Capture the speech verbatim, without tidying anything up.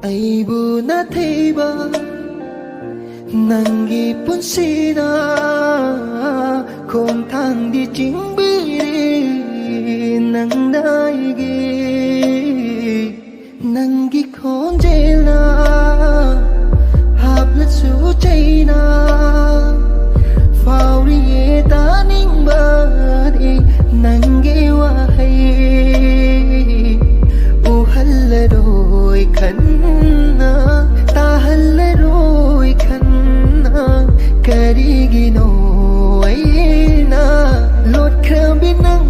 ꯑꯩꯕꯨ ꯅꯥꯊꯩꯕ ꯅꯪꯒꯤ ꯄꯨꯟꯁꯤꯅ ꯈꯣꯡꯊꯥꯡꯗꯤ ꯆꯤꯡꯕꯤꯔꯤ꯫ ꯅꯪꯅ ꯑꯩꯒꯤ ꯅꯪꯒꯤ ꯈꯣꯟꯖꯦꯜꯅ ꯍꯥꯞꯂꯁꯨ ꯆꯩꯅ ꯐꯥꯎꯔꯤꯌꯦ ꯇꯥꯅꯤꯡꯕꯗꯤ ꯅꯪꯒꯤ ꯋꯥꯍꯩ꯫ ꯎꯍꯜꯂꯔꯣꯏ ꯈꯟꯅ, ꯇꯥꯍꯜꯂꯔꯣꯏ ꯈꯟꯅ, ꯀꯔꯤꯒꯤꯅꯣ ꯑꯩꯅ ꯂꯣꯠꯈ꯭ꯔꯕꯤ ꯅꯪ